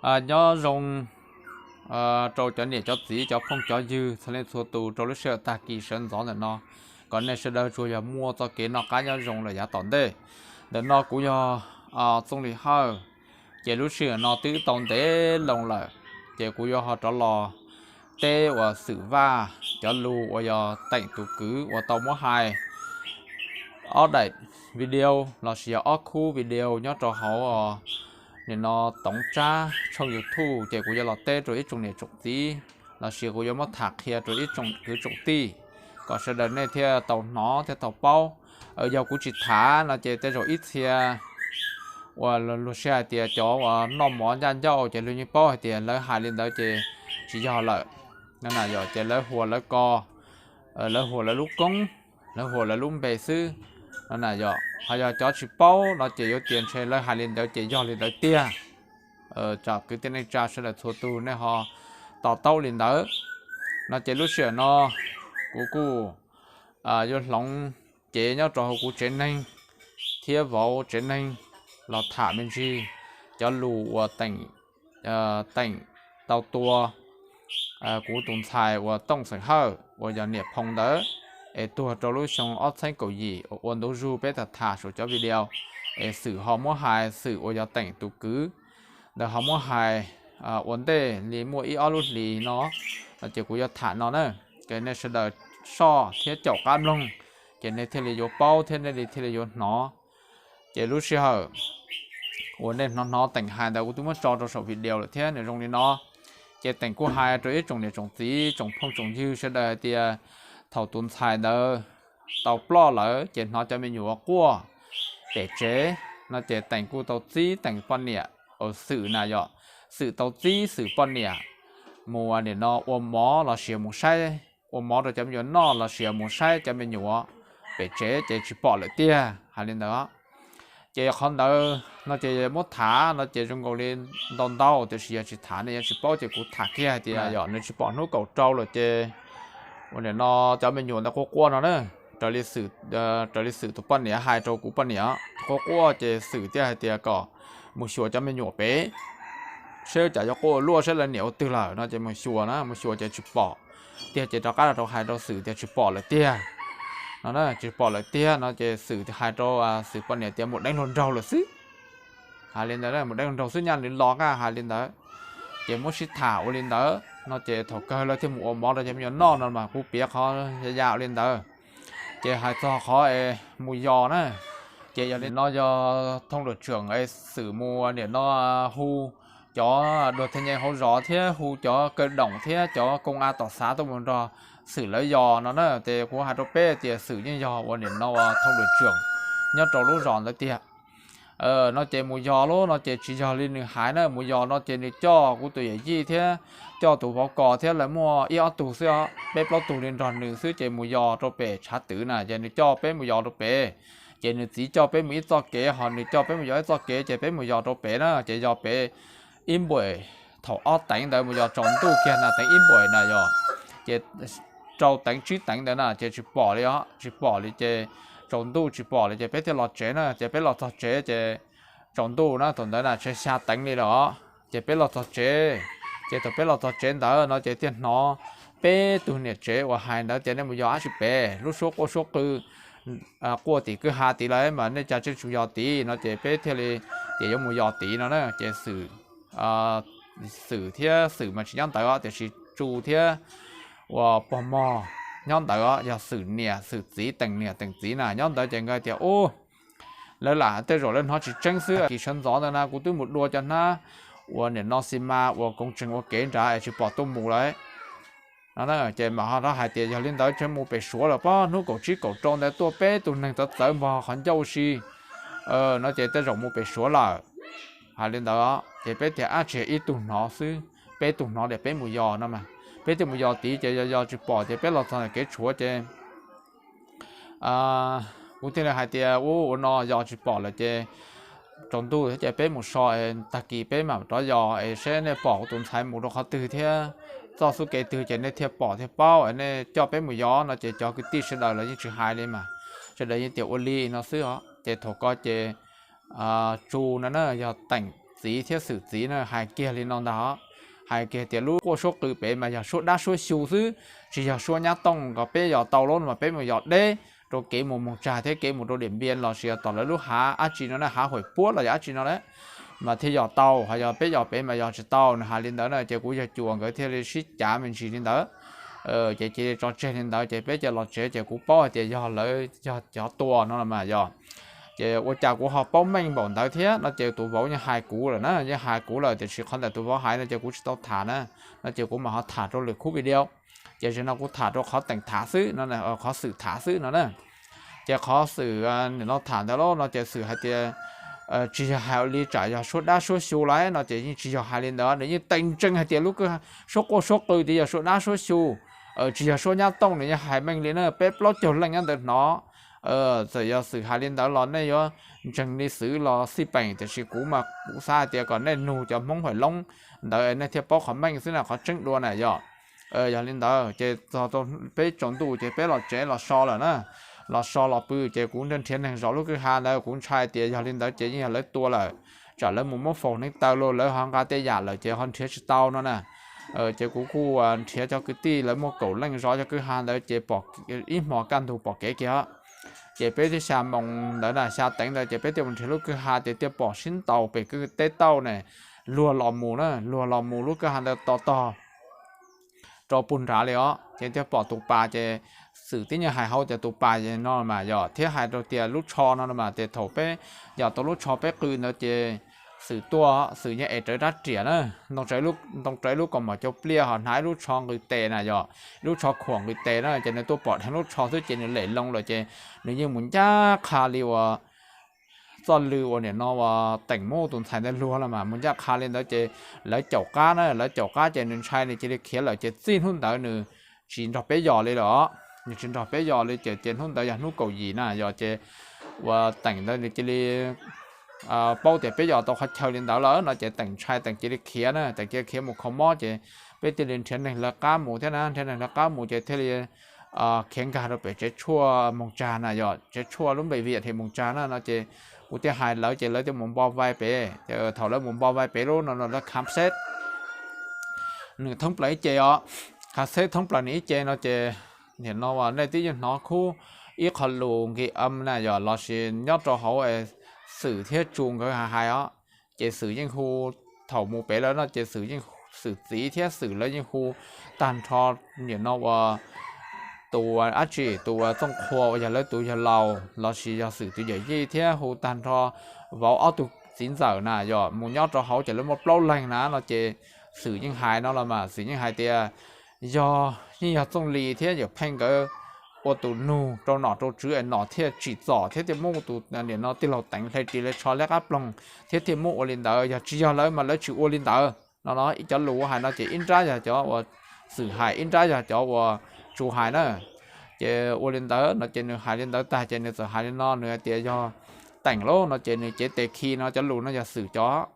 Nyob zoo rau cov niam cov txiv cov phooj cov ywg txhua leej txhua tus rau lub sij hawm tag kis sawv ntxov ntawm no, kom nej sawv daws tsuas yog muaj txoj kev noj qab nyob zoo lawm yav tom ntej. Ntawm no kuv yog Txooj Lis Hawj, ces lub sij hawm no twb tau ntev loo lawm, ces kuv yuav ho rov los teb uas Xwm Vaj cov lus uas yog Teem tus kwv uas tau muab hais ob daim video lossis yog ob khub video nyob rau hauv nim no Toov Tsab tshooj YouTube, ces kuv yuav los teb rau ib tsoom niam tsoom txiv lossis kuv yuav muab tham qhia rau ib tsoom kwv tsoom tij kom sawv daws nej thiaj tau hnov thiaj tau paub. Yog kuv tsis tham no ces tej zaum ib txhia uas luag sij hais tias cov uas noj mov ncaj ncauj ces luag yeej paub hais tias lawv hais li ntawd ces tsis yog lawm. Yog ces lawv huas lawv ko, lawv huas lawv lub koob, lawv huas lawv lub npe xwb. Yog ho yog cov tsis paub no ces yuav tias ntshe lawv hais li ntawd ces yog li ntawd tiag. Tsom kwv tij neej tsa sawv daws txhua tus nej ho to taub li ntawd. No ces lub sij hawm no kuv kuj yuav hloov cev nyob rau hauv kuv tsev neeg thiab vauv tsev neeg los tham me ntsis cov lus uas Teem tau tua kuv tus ntxhais uas Tooj Xeem Hawj uas yog niam phoo ntawd, es tuag rau lub xyoo ob txhiab kaum yim uas ua ntu zug peb tham tham saum cov video, es Xwm ho muab hais, Xwm uas yog Teem tus kwv ntawd ho muab hais ua ntej li muaj ib ob lub hlis no, no ces kuv yuav tham no na, ces nej sawv daws soj thiab caum qab mloog, ces nej thiaj li yuav paub thiab nej li thiaj li yuav hnov. Ces lub sij hawm uas nej hnov hnov Teem hais ntawd kuv twb muab tso rau saum video lawm thiab nws zoo li no. Ces Teem kuj hais rau ib tsoom niam tsoom txiv tsoom phooj tsoom ywg sawv daws hais tias thaum tus ntxhais ntawd tau ploj lawm ces hnov cov me nyuam quaj pem tsev, no ces Teem kuj tau txib Teem poj niam, Xwm na yom, Xwm tau txib Xwm poj niam mus nim no ua mov los sis mus saib, ua mov rau cov me nyuam noj los sis mus saib cov me nyuam pem tsev ces tsis pom lawm tiag, hais li ntawd. Ces qhov ntawd no ces muab tham no ces zoo nkaus li ntau ntau, tiam sis yog tsis tham nej yuav tsis paub ces kuv tham kiag hais tias yog nws tsis pom hnub kaum rau lawm ces ua nim no cov me nyuam ntawd quaj quaj no na, raws li Xwm tus poj niam hais rau kuv poj niam, quaj quaj ces Xwm thiaj hais tias kom mus xyuas cov me nyuam pem seb cas yuav quaj ua luaj, seb lawv niam ua twg lawm no ces mus xyuas na, mus xyuas ces tsis pom tiag ces rov qab rau hais rau Xwm tias tsis pom lawm tiag no, tsis pom lawm tiag no ces Xwm hais rau Xwm poj niam tias mus deev hluas nraug lawm xwb. Hais li ntawd, mus deev hluas nraug xwb nyaj nws los kaj, hais li ntawd. Ces muab sib tham ua li ntawd no ces thaum kawg lawv thiaj mus ua mov rau cov me nyuam noj no mas kuv piav qhov ya ya ua li ntawd. Ces hais txog qhov es mus yos na, ces yog li no yog thooj lwm tseem es Xwm mus nim no hu cov dua thej nyej hauv zos thiab hu cov kaw doom thiab cov koom a tom xav tuaj mus nrog Xwm lawv yos no na, ces kuv hais rau peb tias Xwm yeej yog ua nim no thooj lwm tseem nyob rau lub zos ntawd tiag. No ces mus yos lub no ces tsis yog li nws hais na, mus yos no ces nws coj kuv tus yawm yij thiab coj tus vauv Kos thiab lawv muaj ib ob tug xwb os, peb plaub tug li nrog nws xwb ces mus yos rau pem tshav twm na, ces nws coj peb mus yos rau pem. Ces nws txiv coj peb mus ib txoj kev, ho nws coj peb mus yos ib txoj kev, ces peb mus yos rau pem na, ces yos pem ib npuem, thaum ob teev ntawd mus yos tsaus ntuj kiag na, teev ib npuem na yog, ces rau teev tsib teev ntawd na ces tsis pom li os, tsis pom li ces tsaus ntuj tsis pom li ces peb thiaj los tsev na, ces peb los txog tsev ces tsaus ntuj na, thaum ntawd na tsev xya teev li lawm os, ces peb los txog tsev. Ces thaum peb los txog tsev ntawd no ces thiaj hnov peb tug niam tsev uas hais ntawd tias nej mus yos dab tsi pem, lub suab quaj suab qw, quaj tim kwj ha tid lawm mas nej cas tseem tsis yos tid no, ces peb thiaj li tias yuav mus yos tid no na, ces Xwm Xwm thiab Xwm mas tsis nyob ntawd os, tiam sis Tsu thiab uas pog mog nyob ntawd os, yog Xwm niam Xwm txiv, Teem niam Teem txiv na nyob ntawd, ces nkawd tias ub, lawv lam tej zaum lawv hnov tsis tseeb xwb, kis sawv ntxov ntawd na kuv twb mus dua cov hnab uas nim no xi mas uas koov tsees ua kev nrad es tsis pom tuaj mus lawm no. Ces mam ho rov hais tias yog li ntawd ces mus pem Suav lawm pob, hnub kaum tsib kaum rau ntawd tuaj peb tug neeg txawv txawv npog qhov ncauj ua si no, ces tej zaum mus pem Suav lawm. Hais li ntawd ces peb tias ab, tsis ib tug hnov xwb, peb tug hnov tias peb mus yos no mas, peb thiaj mus yos tid, ces yos yos tsis pom ces peb los txog ntawm kev tshuav ces kuv thiaj li hais tias ub, ua no yos tsis pom lawm ces tsaus ntuj thiab ces peb mus so, tag kis peb mam rov yos es seb nej pom kuv tus ntxhais mus rau qhov twg thiab txoj xub kev twg ces nej thiaj pom thiaj paub, nej coj peb mus yos no. Ces cov kwv tij sawv daws los yeej tsis hais li mas, sawv daws yeej tias ua li no xwb os. Ces thaum ko ces Tsu no na yog Teem txiv thiab Xwm txiv na hais kiag li no ntag os. Hais kiag tias lub quaj suab qw pem mas yog suab dab suab xyu xwb, tsis yog suab nyab tooj. Kom peb yos tau lawm mas peb mus yos deb rau kev mus Moos Tsag thiab kev mus rau Diam Npias los sis yog tom lawv lub hav dab tsi no na, hav Huam Puab los yog dab tsi no lawm, mas thiaj yos tau. Ho yog peb yos pem mas yos tsis tau. Nws hais li ntawd na ces kuv yawg Cuas nkawd thiaj li sib cav me ntsis li ntawd. Ces cia li tso tseg li ntawd ces peb cia los tsev ces kuv paub hais tias yog lawv yog cov tua no los mas yog. Ces ua cas kuv ho paub meej npaum ntawd thiab no ces tus vauv yeej hais kuv lawm na, yeej hais kuv lawm tiam sis qhov ntawm tus vauv hais no ces kuv tsis tau tham na, no ces kuv mam ho tham rau lwm khub video. Ces zaum no kuv tham rau qhov Teem tham xwb no, qhov Xwm tham xwb no na. Ces qhov Xwm nim no tham ntawd lauj no ces Xwm hais tias tsis yog hais ua li tsam yog suab dab suab xyu lawm no ces yeej tsis yog hais li ntawd. Nws yeej teem ntsees hais tias lub suab quaj suab qw tias yog suab dab suab xyu, tsis yog suab nyab tooj. Nws yeej hais meej li na, peb plaub caug leej nyob ntawd hnov. Txawm yog Xwm hais li ntawd los nej yuav ntseeg li Xwm los xij peem, tiam sis kuv mas kuv xav hais tias kom nej nug cov Hmoob Huam Loob ntawd nej thiaj paub qhov meej xwb na, qhov tseeb dua na yog. Yog li ntawd ces txog peb tsaus ntuj ces peb los tsev los so lawm na. Los so los pw ces kuv nrhiav neeg zov lub kwj ha ntawd, kuv ntshai tias yog li ntawd ces yeej yog lawv tua lawm, tsam lawv mus muab faus neev taw los lawv ho nqa tej yam lawm ces ho nrhiav tsis tau no na. Ces kuv kuj nrhiav cov kwv tij lawv muaj kaum leej zov cov kwj ha ntawd ces pom ib hmo kaj ntug pom kev kiag. Ces peb thiaj xya moos ntawd na, xya teev ntawd ces peb thiaj mus nrhiav lub kwj ha ces thiaj pom sib ntaus pem kwj teb tauj ne, luag los mus na, luag los mus lub kwj ha ntawd to tog rau puag nrad li os. Ces thiaj pom tus pas ces Xwm tib nyuag hais hauv tias tus pas no mas yog thiab hais rau tias lub tsho no mas ces thaum peb yos tau lub tsho peb qw ntawd ces Xwm tuaj, Xwm yeej ev rawv rab riam na, ntoo rawv ib lub kaus mom cau pliaj ho hnav ib lub tsho nqws tes na yog, ib lub tsho khuam nqws tes na ces nws tuaj pom dheev lub tsho xwb ces nws lem loo lawm ces nws yeej mus ncaj qha li uas txoj lw uas nim no uas Teem muab tus ntxhais ntawd luag los mas mus ncaj qha li ntawd ces lawv caum qab na, lawv caum qab ces nws ntshai nws cia li khiav lawm ces txij hnub ntawd nws tsis nrog peb yos li lawm os. Nws tsis nrog peb yos li ces hnub ntawd yog hnub kaum yim na yog ces uas Teem ntawd nws cia li paub tias peb yos tau qhov chaw li ntawd lawm no ces Teem ntshai Teem cia li khiav na, Teem cia li khiav mus kho mob ces peb thiaj li nrhiav neeg lawv qab mus thiab na, nrhiav neeg lawv qab mus ces thiaj li khiav nkag rau pem tsev tshuaj Moos Tsag na yog, tsev tshuaj lub npe viam him Moos Tsag na no ces kuv thiaj hais lawv ces lawv thiaj mus npo vai pem. Thaum lawv mus npo vai pem lub no lawv kham xeb nws thoob plaws ib ce os, kham xeb thoob plaws nws ib ce no ces nim no nej twb yeej hnov khub ib qho lus nki am na yog los sis nyob rau hauv Xwm thiab Tsu nkawd hais os. Ces Xwm yeej hu, thaum mus pem lawm no ces Xwm yeej, Xwm txiv thiab Xwm lawv yeej hu tag nrho nim no uas tus dab tsi, tus uas Txooj Qhua uas yog lawv tus yawg laus los sis yog Xwm tus yawm yij thiab hu tag nrho vauv ob tug txiv ntxawm na yog mus nyob rau hauv ces lawv muaj plaub leeg na no ces Xwm yeej hais no los mas Xwm yeej hais tias yog yeej yog Txooj Lis thiab Yawm Pheej nkawd ua tus nug rau nom rau tswv es nom thiaj tsim txom thiab thiaj muab tus nim no tij laug Teev hle ris hle tsho liab qab ploog thiab thiaj muab ua li ntawd, yog tsis yog lawv mas lawv tsis ua li ntawd no no. Cov lus hais no ces ib nrab yog cov uas Xwm hais, ib nrab yog cov uas Tsu hais na. Ces ua li ntawd no ces nws hais li ntawd tag ces nws txawm hais li no, nws hais tias yog Teev lauj no ces nws cev tes khi no, cov lus no yog Xwm cov,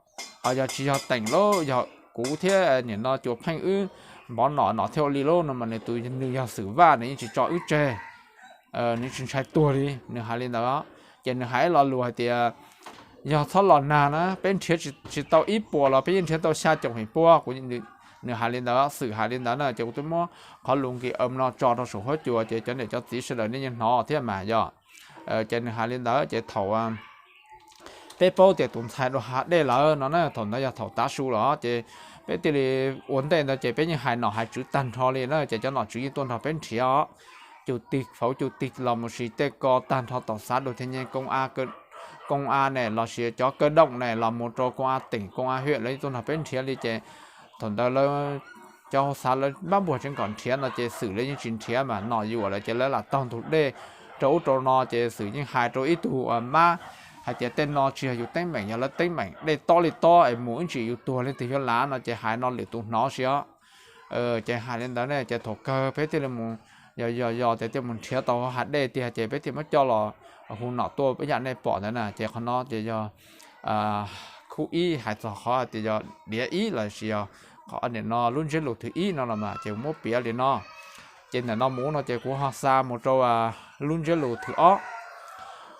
ho yog tsis yog Teev lauj, yog kuv thiab nim no Cuas Pheej wb npov nom nom thiaj ua li lauj no mas nws tus, nws yog Xwm Vaj, nws yeej tsis tso wb tseg, nws tsis ntshai tuag li, nws hais li ntawd. Ces nws hais ib lo lus hais tias yog txhob los nag na, peb nrhiav tsis tau ib puas los peb yeej nrhiav tau xya caum feem pua. Kuv, nws hais li ntawd, Xwm hais li ntawd na ces kuv twb muab qhov lus nki am no tso rau saum huab cua ces cov niam cov txiv sawv daws nej yeej hnov thiab mas yog. Ces nws hais li ntawd ces thaum peb paub tias tus ntxhais dua hav dej lawm no na, thaum ntawd yog thaum tav su lawm ces peb thiaj li ua ntej ntawd ces peb yeej hais nom hais tswv tag nrho li na ces cov nom tswv yeej tuaj nrog peb nrhiav os. Cus tig fauv cus tig los mus sis tej ko tag nrho tom xav dua thiaj nyeej koo a ne los sis cov kaw doom ne los mus rau koo a teem koo a hiam lawv yeej tuaj nrog peb nrhiav li ces thaum ntawd lawv cov hauv xav lawv npab npuag tseev kom nrhiav no ces Xwm lawv yeej tsis nrhiav mas nom yuam lawm ces lawv lam taug ntug dej rau ub rau no ces Xwm yeej hais rau ib tug mab hais tias tej no tsis yog yus teeb meem, yog lawv teeb meem, dej tob li tob es mus ib ntsis yus tuag leej twg yuav lav no ces hais no lwm tus hnov si os. Ces hais li ntawd ne ces thaum kawg peb thiaj li mus yos yos yos ces thiaj mus nrhiav tau hav dej tiag ces peb thiaj muab coj los hu nom tuaj ib yam nej pom ntawd na ces qhov no ces yog khub ib hais txog qhov tias yog diav ib los sis yog qhov nim no lub ntsiab lus thwv ib no los mas ces muab piav li no. Ces ntawm no mus no ces kuv ho xa mus rau lub ntsiab lus thwv ob.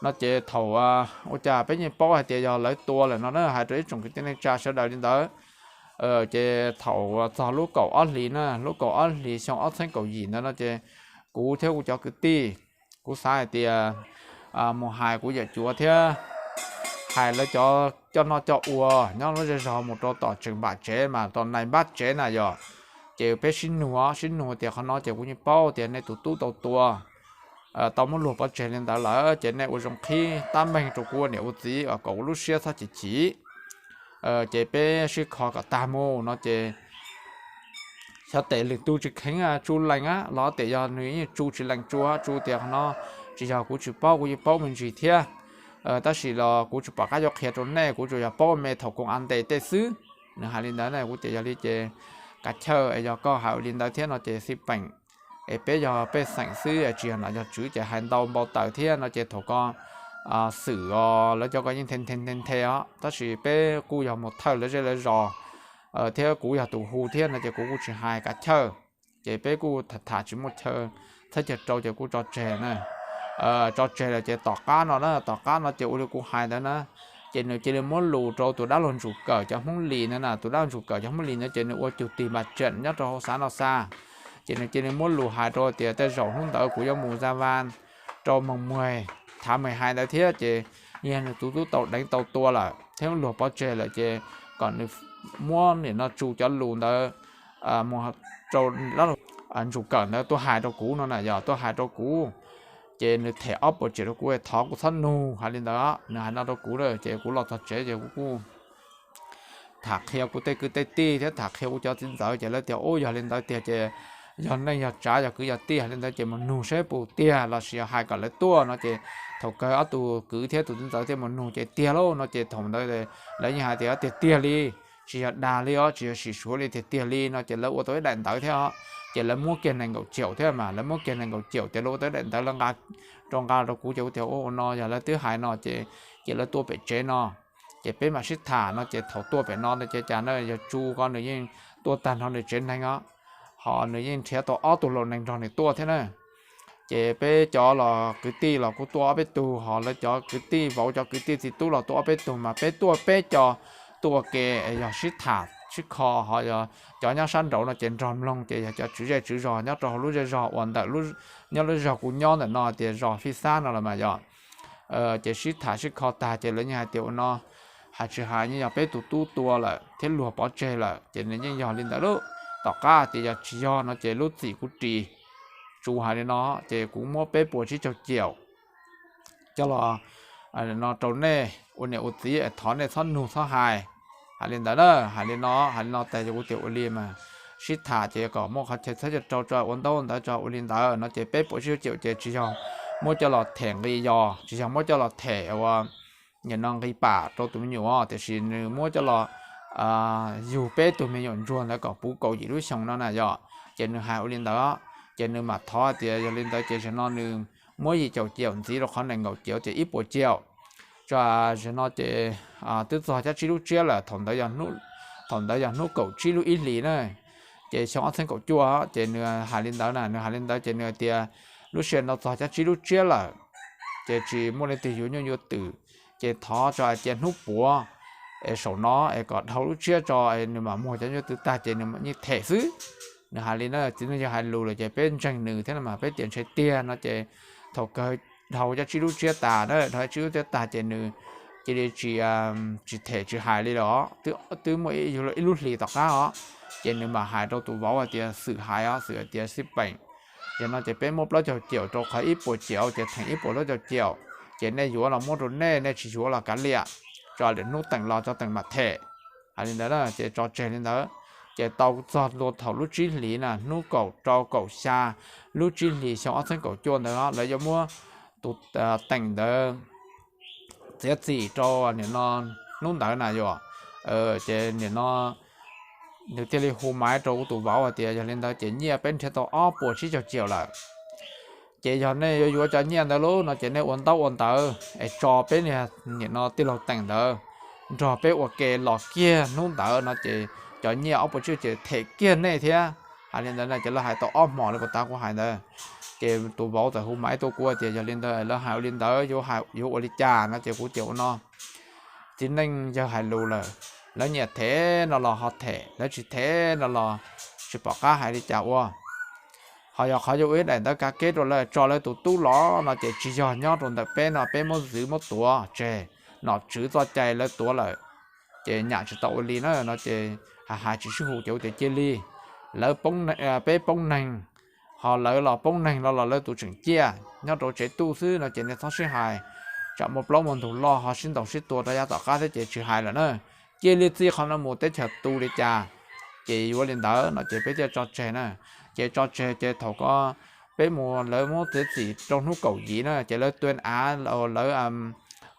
No ces thaum ua cas peb yeej paub hais tias yog lawv tua lawm no na, hais rau ib tsoom kwv tij neej tsa sawv daws li ntawd. Ces thaum txog lub kaum ob hlis na, lub kaum ob hlis xyoo ob txhiab kaum yim ntawd no ces kuv thiab kuv cov kwv tij, kuv xav hais tias mus hais kuv yawm cuav thiab hais lawv cov coj noj coj ua nyob lub zej zog mus rau tom tseem npam tsev mas tom nais npab tsev na yog. Ces peb sib nug, sib nug tias qhov no ces kuv yeej paub tias nej tus tub tau tua, tau muab luag pov tseg li ntawd lawm ces nej ua zoo qhib tab meeg rau kuv ua niam ua txiv kom kuv lub siab txhob chim chim. Ces peb sib kho kom tag mus no ces xyov tes lwm tus tsis kheev tsu lees los tias yog nws yeej tsu tsis lees tsu, tsu tias qhov no tsis yog kuv tsis paub, kuv yeej paub me ntsis thiab. Tab sis los kuv tsis pom qab yuav qhia rau nej, kuv tsuas yog paub me thaum koom a ntes tej xwb. Nws hais li ntawd na, kuv tias yog li ces kav chawj es yog koj hais ua li ntawd thiab no ces xij peem es peb yog pej xeem xwb tsis yog nom yog tswv ces hais ntau npau taws thiab no ces thaum ko xwm os lawv cov ko yeej nthe nthe nthe nthe os, tab sis peb kuj yog mus thawj lawv zej lawv zos thiab kuv yog tus hu thiab no ces kuv kuj tsis hais kav chawj. Ces peb kuj tham tham tsis muaj chaw txhawb chaw rau ces kuj tso tseg na. Tso tseg lawm ces tom qab no na, tom qab no ces ua li kuv hais ntawd na, ces nws cia li muab lus rau tus dab laug Ntsus Kawm cov Hmoob Lis ntawd na, tus dab laug Ntsus Kawm cov Hmoob Lis ntawd ces nws ua cug tis npam tseem nyob rau hauv xav no xa. Ces nws cia li muab lus hais rau tias tej zaum hnub ntawd kuv yuav mus Za Vas rau Moos Muag thav Meeg Hais ntawd thiab ces yog nws tus tub tau deev tau tua lawm thiab luag pov tseg lawm ces kom nws muab nim no tsu cov lus ntawd mus rau dab laug Ntsus Kawm ntawd tuaj hais rau kuv no na, yog tuaj hais rau kuv. Ces nws them ob puas tsiaum rau kuv, thov kuv txhob nug hais li ntawd. Nws hais no rau kuv lawm ces kuv los txog tsev ces kuv kuj tham qhia kuv tej kwv tej tij thiab tham qhia kuv cov txiv ntxawv ces lawv tias ub yog li ntawd tiag ces yog neej yog tsav yog kwv yog tij hais li ntawd ces mus nug saib puas tiag los sis yog hais kom lawv tuaj no ces thaum kawg ob tug kwv thiab tus txiv ntxawv thiaj mus nug ces tiag lauj no ces thaum ntawd lawv yeej hais tias tiag tiag li, tsis yog dag li os, tsis yog sim suav li, tiag tiag li no ces lawv ua tau ib daim ntawv thiab os. Ces lawv muab kiag nees nkaum caum thiab mas, lawv muab kiag nees nkaum caum ces lawv ua tau ib daim ntawv lawv nqa rau nqa rau kuv ces kuv tias ua ua no yog lawv twb hais no ces cia lawv tuaj pem tsev no ces peb mam sib tham no ces thaum tuaj pem no ces cas na yog Tsu ko nws yeej tuaj tag nrho nws tsev neeg os, ho nws yeej nrhiav tau ob tug laus neeg nrog nws tuaj thiab na. Ces peb cov los kwv tij los kuj tuaj ob peb tug, ho lawv cov kwv tij vauv cov kwv tij txiv tub los tuaj ob peb tug mas peb tuaj peb co tuaj ua ke yog sib tham sib kho, ho yog cov nyob sab nraud no ces nrog mloog ces yog cov tswv zej tswv zos nyob rau hauv lub zej zog uas ntawm nyob lub zog kuv nyob ntawm no tias zos Fij Xab no los mas yog ces sib tham sib kho tag ces lawv yeej hais tias ua no hais tsis hais yeej yog peb tus tub tua lawm thiab luag pov tseg lawm ces nws yeej yog li ntawd lauj. Tom qab tias yog tsis yog no ces lub txim kuv ris, Tsu hais li no ces kuv muab peb puas tsib caug caum coj los no rau nej ua niam ua txiv es thov nej txhob nug txhob hais. Hais li ntawd na, hais li no hais li no tas ces kuv tias ua li mas sib tham ces kom muaj qhov chaw txhawb chaw rau tso ua ntaub ntawv tso ua li ntawd no ces peb puas tsib caug caum ces tsis yog muab coj los them nqi yos, tsis yog muab coj los them ua nim no nqi pam rau tus me nyuam tiam sis nws muab coj los yug peb tug me nyuam ntsuag ntawd kom puv kaum yim lub xyoo no na yog. Ces nws hais ua li ntawd ces nws mam thov tias yog li ntawd ces zaum no nws muab yim caum caum ntxiv rau qhov nees nkaum caum tias ib puas caum. Tso, zaum no ces twb txog cab tsib lub tsiab lawm, thaum ntawd yog hnub kaum tsib lub ib hlis na, ces xyoo ob txhiab kaum cuaj ces nws hais li ntawd na, nws hais li ntawd ces nws hais tias lub sij hawm no txog cab tsib lub tsiab lawm ces tsis muaj leej twg yuav nyuj yuav twm, ces thov tso hais tias hnub puav es saum no es kom dhau lub tsiab tso es nws mam muag cov nyuj twm tag ces nws yeej them xwb. Nws hais li na, txiv neej yog hais lus lawm ces peb ntseeg nws thiab no mas peb tias ntshe tiag no ces thaum kawg dhau cab tsib lub tsiab tas na, dhau tsib lub tsiab tag ces nws cia li tsis tsis them tsis hais li los twb muaj ib lub hlis tom qab os. Ces nws mam hais rau tus vauv hais tias xwm hais os, xwm hais tias xij peem, ces no ces peb muab plaub caug caum rau qhov ib puas caum ces theem ib puas plaub caug caum, ces nej yuav los muab rau nej, nej tsis yuav los kav liam, tso lwm hnub teem los tso teem mam them. Hais li ntawd na ces tso tseg li ntawd. Ces tau txog ntua thaum lub tsib hlis na, hnub kaum rau kaum xya lub tsib hlis xyoo ob txhiab kaum cuaj ntawd lawv yuav muab tus teem ntawd txiav txim rau nim no hnub ntawd na yom. Ces nim no nws thiaj li hu maiv rau kuv tus vauv hais tias yog li ntawd ces nyiaj peb nrhiav tau ob puas tsib caug caum lawm. Ces yog nej yuav yuav cov nyiaj ntawd lauj no ces nej ua ntaub ua ntawv es tso peb niag nim no tij laug teem ntawd nrog peb ua ke los kiag hnub ntawd no ces cov nyiaj ob puas tsib caug caum them kiag nej thiab. Hais li ntawd na ces lawv hais tau ob hmos li puas tas kuv hais ntawd. Ces tus vauv txawm hu maiv tuaj kuv tias yog li ntawd lawv hais ua li ntawd yuav ua li cas no ces kuv tias ua no, txiv neej yawg hais lus lawm, lawv nyiam them no los ho them, lawv tsis them no los tsis pom qab hais li cas ua. Ho yog qhov yuav ua ib daim ntawv kav keb rau lawv tso lawv tus tub los no ces tsis yog nyob rau ntawm peb no, peb muab ntxwv muab tuav tseg, nom tswv txoj cai lawv tuav lawm, ces nyam tsis tau ua li na no ces hais hais tsis sib hu ces ua tias cia li lawv, peb poob neeg, ho lawv los poob neeg no los lawv tus tseem ciaj nyob rau tsev tuj xwb no ces nej txhob sib hais, tsam muaj plaub muaj ntug loj ho sib ntaus sib tua rau yav tom qab thiab ces tsis hais lawm na. Cia li txij qhov no mus teb chaws tu li cas ces yuav li ntawd no ces peb thiaj tso tseg na. Ces tso tseg ces thaum ko peb mus lawv muab txiav txim rau hnub kaum yim na ces lawv tuaj av, lawv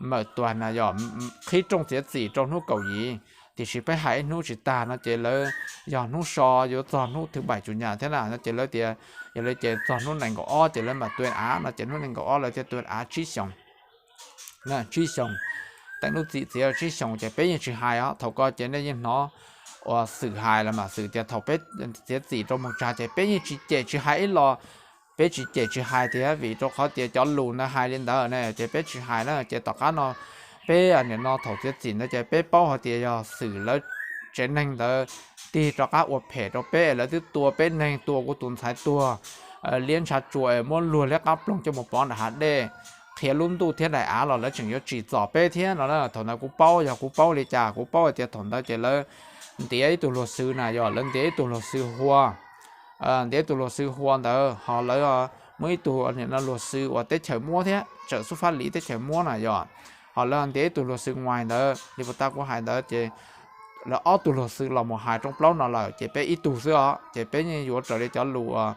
mawm tuag na yog qhib rooj txiav txim rau hnub kaum yim, tiam sis peb hais ib hnub tsis tag no ces lawv yog hnub so yuav txog hnub thwv npaim tsuas nyam thiab na no ces lawv tias yog li ces txog hnub nees nkaum ob ces lawv mam tuaj av no ces hnub nees nkaum ob lawv thiaj tuaj av tsib xyoos. Tsib xyoos, teem lub txim txiav tsib xyoos ces peb yeej tsis hais os. Thaum ko ces nej yeej hnov uas Xwm hais los mas Xwm tias thaum peb txiav txim rau mus tsa ces peb yeej tsis cem tsis hais ib los, peb tsis cem tsis hais tias vim rau qhov tias cov lus ntawd hais li ntawd ne ces peb tsis hais na ces tom qab no peb nim no thaum txiav txim ntawd ces peb paub hais tias yog Xwm lawv tsev neeg ntawd tig rov qab ua phem rau peb, lawv twb tua peb neeg, tua kuv tus ntxhais tuag, liab ntsha tsua es muab luag liab qab ploog coj mus pov nram hav dej, qhia lub ntuj thiab daim av los lawv tseem yuav tsim txom peb thiab no na. Thaum ntawd kuv paub, yog kuv paub li cas kuv paub hais tias thaum ntawd ces lawv ntiav ib tug luag xwb na yog lawv ntiav ib tug luag xwb hua, ntiav ib tug luag xwb hua ntawd ho lawv muaj ib tug nim no luag xwb uas teb chaws muab thiab tsawm xub fab li teb chaws muab na yog, ho lawv ntiav ib tug luag xwb nguais ntawd li puas tab kuv hais ntawd ces lawv ob tug luag xwb los mus hais rooj plaub no lawm ces peb ib tug xwb os ces peb yeej yuav raws li cov lus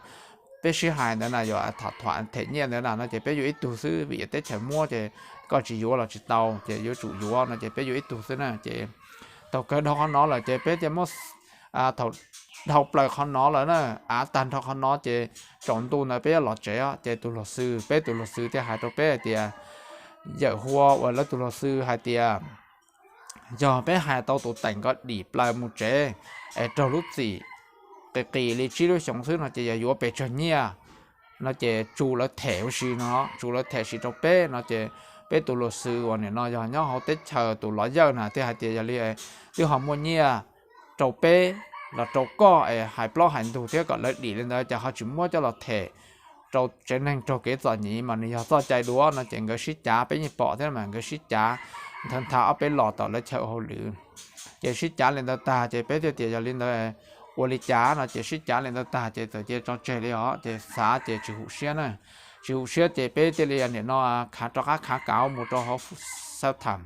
peb sib hais ntawd na yog tham them nyiaj ntawd na no ces peb yuav ib tug xwb vim teb chaws muab ces koj tsis yuav los tsis tau ces yuav tsum yuav no ces peb yuav ib tug xwb na ces thaum kawg dhau qhov no lawm ces peb thiaj muab thaum dhau plaws qhov no lawm na, av tag nrho qhov no ces tsaus ntuj ntawd peb yuav los tsev ces tus luag xwb, peb tus luag xwb thiaj hais rau peb hais tias yawm hua uas lawv tus luag xwb hais tias yog peb hais tau tus teem ko dim plaws mus tsev es raug lub txim qis qis li tsib lub xyoo xwb no ces yog yuav pes tsawg nyiaj no ces tsu lawv them ua si no, tsu lawv them ua si rau peb no ces peb tus luag xwb uas nim no yog nyob hauv teb chaws tus lawyer na thiaj hais tias yog li twb ho muaj nyiaj rau peb los rau koj es hais plaub hais ntug thiab kom lawv dim li ntawd ces ho tsis muab coj los them rau tsev neeg raug kev txom nyem mas nws yog txoj cai dua no ces nkawd sib cav, peb yeej pom thiab mas nkawd sib cav nthav nthav ob peb los tom lawv chaw hauj lwm. Ces sib cav li ntawd tag ces peb thiaj tias yog li ntawd ua li cas no ces sib cav li ntawd tag ces txawm cia tso tseg li os ces xav ces tsis hum siab na. Tsis hum siab ces peb thiaj li nim no khav rov qab khav kav mus rau hauv xab tham,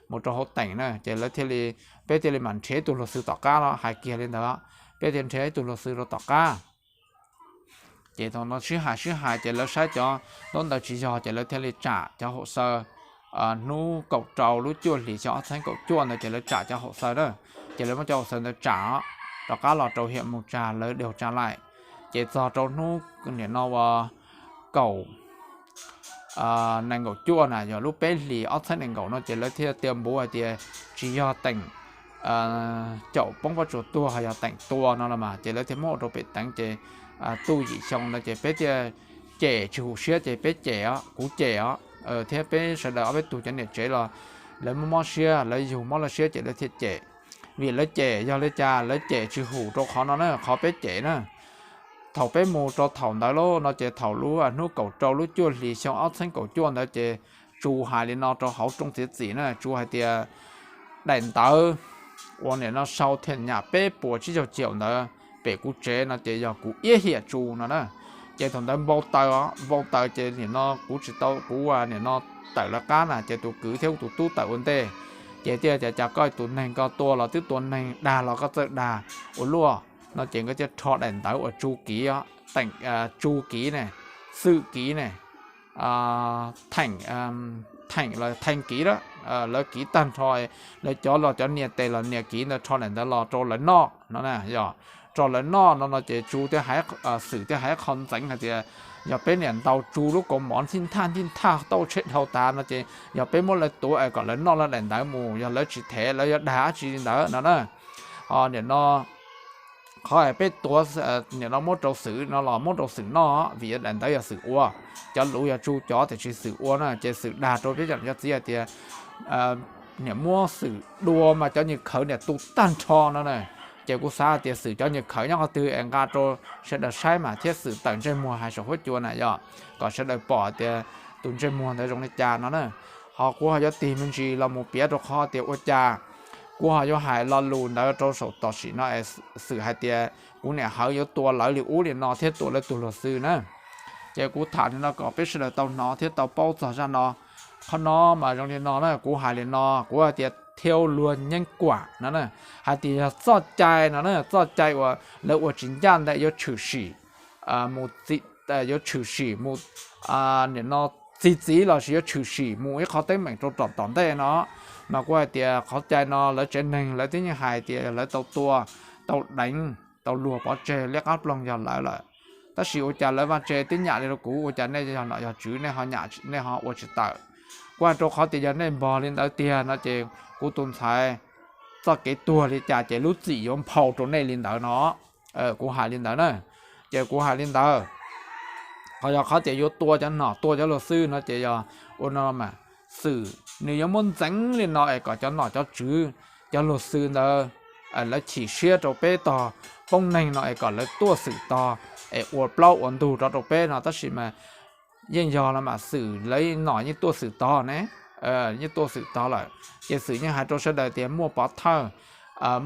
mus rau hauv teem na ces lawv thiaj li, peb thiaj li mam nrhiav ib tug luag xwb tom qab no hais kiag li ntawd, peb thiaj nrhiav ib tug luag xwb rau tom qab. Ces thaum no sib hais sib hais ces lawv saib cov ntaub ntawv tsis yog ces lawv thiaj li tsam cov hom xaw hnub kaum rau lub cuaj hlis xyoo ob txheeb kaum cuaj ntawd ces lawv tsam cov hom xaw na. Ces lawv muab cov hom xaw ntawd tsam rov qab los rau hiam mus tsa lawv deus tsa laim. Ces txog rau hnub nim no ua kaum nees nkaum cuaj na yog lub peb hlis ob txheeb nees nkaum no ces lawv thiaj tias npuv hais tias tsis yog teem caum poob pob tsuas tuag ho yog teem tua no los mas ces lawv thiaj muab ua rau pem teev ces tuj yim xyoo no ces peb thiaj cem tsis hum siab ces peb cem os, kuv cem os thiab peb sawv daws ob peb tug cov niam tsev los lawv muaj mob siab, lawv yug mob lawv siab ces lawv thiaj cem. Vim lawv cem yog li cas lawv cem tsis hum rau qhov no na, qhov peb cem na. Thaum peb mus rau thaum ntawd lauj no ces thaum lub hnub kaum rau lub cuaj hlis xyoo ob txheeb kaum cuaj ntawd ces Tsu hais li no rau hauv rooj txiav txim na, Tsu hais tias daim ntawv uas nim no sau thiaj nyam peb puas tsib caug caum ntawd pem kuv tsev no ces yog kuv iab hiam Tsu no na. Ces thaum ntawd npau taws, npau taws ces nim no kuv tsis tau, kuv nim no tawm lawv qab na ces tus kwv thiab tus tub tawm ua ntej. Ces thiaj tias cas koj tus neeg ko tua los twb tua neeg, dag los koj txawj dag ua luaj no ces nkawd thiaj rho daim ntawv uas Tsu kiv, Tsu kiv ne, Xwm kiv ne, Theem, Theem los Theej kiv a, lawv kiv tag nrho, lawv cov los cov nias tes los nias kiv ntawd rho daim ntawv los rau lawv noj no, yog rau lawv noj no no ces Tsu thiaj hais, Xwm thiaj hais qhov ntxeev hais tias yog peb niam ntaus Tsu lub kaus mom ntij nthaj ntij nthaj tauj tsheb dhau tas no ces yog peb muab lawv tuav es kom lawv noj lawv daim ntawv mus, yog lawv tsis them lawv yuav dag dab tsi li ntawd no na. Ho nim no qhov peb tuav nim no muab rau Xwm no los muab rau Xwm noj, vim daim ntawv yog Xwm ua, cov luv yog Tsu cov tiam sis Xwm ua na, ces Xwm dag rau peb cov niam cov txiv hais tias niam muab Xwm dua mas cov nyiaj khawv niam tu tag nrho no na. Ces kuv xav hais tias Xwm cov nyiaj khawv nyob qhov twg es nqa rau sawv daws saib mas thiab Xwm tawm ntsej muag hais saum huab cua na yog kom sawv daws pom tias tus ntsej muag ntawd zoo li cas no na. Ho kuv ho yuav tig me ntsis los mus piav rau qhov tias ua cas kuv ho yuav hais lo lus ntawd rau saum tom sim no es Xwm hais tias kuv niam hawv yuav tua lawv li ub li no thiab tua lawv tus luag xwb na. Ces kuv tham li no kom peb sawv daws tau hnov thiab tau paub txog zaj no. Qhov no mas zoo li no na, kuv hais li no, kuv hais tias thiau luag nyeeb kuam no na, hais tias yog txoj cai no na, txoj cai uas lawv ua tsis ncaj ntawm yuav tshwm sim mus, yuav tshwm sim mus nim no txi txiv lossis yuav tshwm sim mus ib qhov teeb meem rau tom tom ntej no. Mas kuv hais tias qhov cai no lawv tsev neeg lawv twb yeej hais tias lawv tau tua, tau deev, tau luag pov tseg liab qab ploog yog lawv lawm. Tab sis ua cas lawv vaj tse twb nyam li rau kuv, ua cas nej yog nom yog tswv nej ho ua tsis tawm? Kuv hais rau qhov tias yog nej npog li ntawd tiag no ces kuv tus ntxhais txoj kev tuag li cas ces lub txim yuav nphau rau nej li ntawd no. Kuv hais li ntawd na, ces kuv hais li ntawd. Qhov yog qhov tias yuav tua cov nom tua cov luag xwb no ces yog ua no mas Xwm nws yuav muab ntxeev li no es kom cov nom cov tswv, cov luag xwb ntawd lawv chim siab rau peb tog poob neeg no es kom lawv tuaj Xwm tog es ua plaub ua ntug rov rau peb no. Tab sis mas yeej yog los mas Xwm lawv nom yeej tuaj Xwm tog ne, yeej tuaj Xwm tog lawm. Ces Xwm yeej hais rau sawv daws tias muaj pov thawj,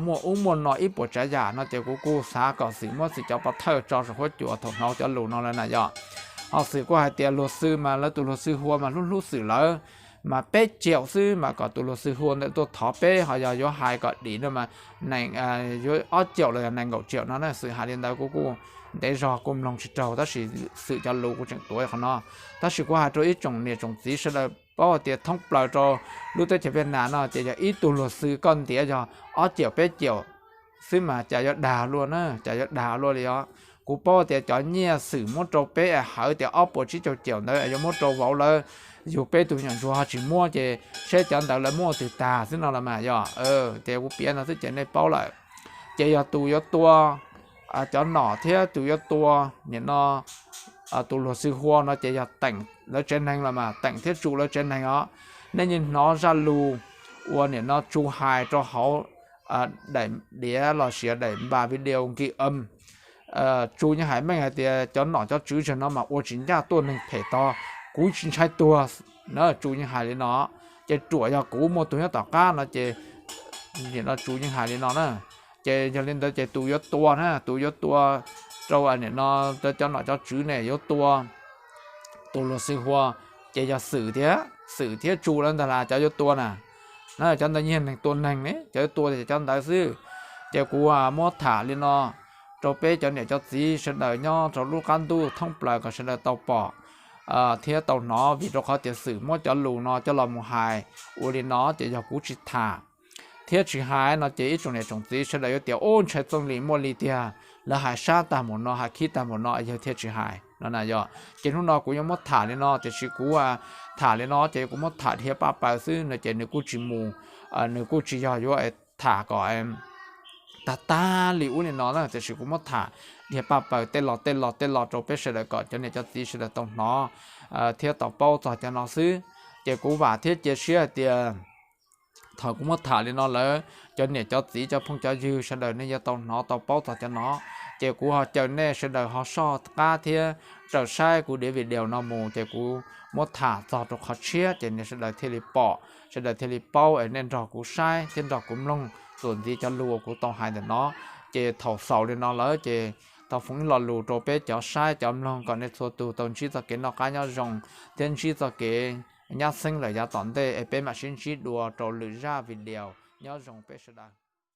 muaj ub muaj no ib puas tsav yam no ces kuv kuj xav kom Xwm muab Xwm cov pov thawj tso saum huab cua thaum hnov cov lus no lawm na yog. Ho Xwm kuj hais tias luag xwb mas lawv tus luag xwb hua mas hlub hlub Xwm lawv, mas peb caum xwb mas kom tus luag xwb hua ntawd tuaj thov peb, ho yog yuav hais kom dim no mas nees, yuav ob caum los yog nees nkaum caum no na. Xwm hais li ntawd kuv kuj ntev zog kuj mloog tsis raug tab sis Xwm cov lus kuv tseem tuav qhov no. Tab sis kuv hais rau ib tsoom niam tsoom txiv sawv daws paub tias thoob plaws rau lub teb chaws Viaj Nam no ces yog ib tug luag xwb koj ntiav yog ob caum peb caum xwb mas cas yuav dag luaj na, cas yuav dag luaj li os. Kuv paub tias cov nyiaj Xwm muab rau peb hawv tias ob puas tsib caug caum ntawd yuav muab rau vauv lawv, yug peb tus me nyuam ntsuag ho tsis muab ces seb cov ntawd lawv muab twg tag xwb no los mas yog. Ces kuv piav no xwb ces nej paub lawm. Ces yog tus yuav tua cov nom thiab tus yuav tua nim no tus luag xwb hua no ces yog Teem lawv tsev neeg los mas, Teem thiab Tsu lawv tsev neeg os. Nej yeej hnov zaj lus uas nim no Tsu hais rau hauv daim diav los sis daim npa video nkig am. Tsu yeej hais meej hais tias cov nom cov tswv zaum no mas ua tsis ncaj tuaj neeg phem tog, kuv tsis ntshai tuag na, Tsu yeej hais li no. Ces ruam yog kuv muaj tug nyob tom qab no ces nim no Tsu yeej hais li no na. Ces yog li ntawd ces tus yuav tua na, tus yuav tua rau nim no cov nom cov tswv ne yuav tua tus luag xwb hua ces yog Xwm thiab, Xwm thiab Tsu lawv ntag las cov yuav tua na. Na cov ntawd yog neeg tua neeg ne, cov yuav tua ces cov ntawd xwb. Ces kuv muab tham li no rau peb cov niam cov txiv sawv daws nyob rau lub qab ntuj thoob plaws kom sawv daws tau pom thiab tau hnov, vim rau qhov tias Xwm muab cov lus no coj los mus hais ua li no ces yog kuv tsis tham thiab tsis hais no ces ib tsoom niam tsoom txiv sawv daws yuav tias ub ntshai txooj li muaj li tiag, lawv hais sab tag mus no hais khib tag mus no yawg thiaj tsis hais no na yog. Ces hnub no kuv yuav muab tham li no tiam sis kuv tham li no ces kuv muab tham dhia paj paws xwb no ces nws kuj tsis mus, nws kuj tsis yog yuav tham kom tag tag li ub li no na, tiam sis kuv muab tham dhia paj paws tej los tej los tej los rau peb sawv daws kom cov niam cov txiv sawv daws tau hnov thiab tau paub txog cov no xwb. Ces kuv vam thiab cia siab hais tias thaum kuv muab tham li no lawm cov niam cov txiv cov phooj cov ywg sawv daws nej yuav tau hnov tau paub txog cov no. Ces kuv ho caw nej sawv daws ho soj qab thiab raws saib kuv daim video no mus ces kuv muab tham txog rau qhov tshiab ces nej sawv daws thiaj li pom, sawv daws thiaj li paub es nej nrog kuv saib thiab nrog kuv mloog txuas ntxiv cov lus uas kuv tau hais ntawm no. Ces thaum xaus li no lawm ces tau foom ib lo lus rau peb cov saib cov mloog kom nej txhua tus tau ntsib txoj kev noj qab nyob zoo thiab ntsib txoj kev nyab xeeb lawm yav tom ntej es peb mam sib ntsib dua rau lwm zaj video. Nyob zoo peb sawv daws.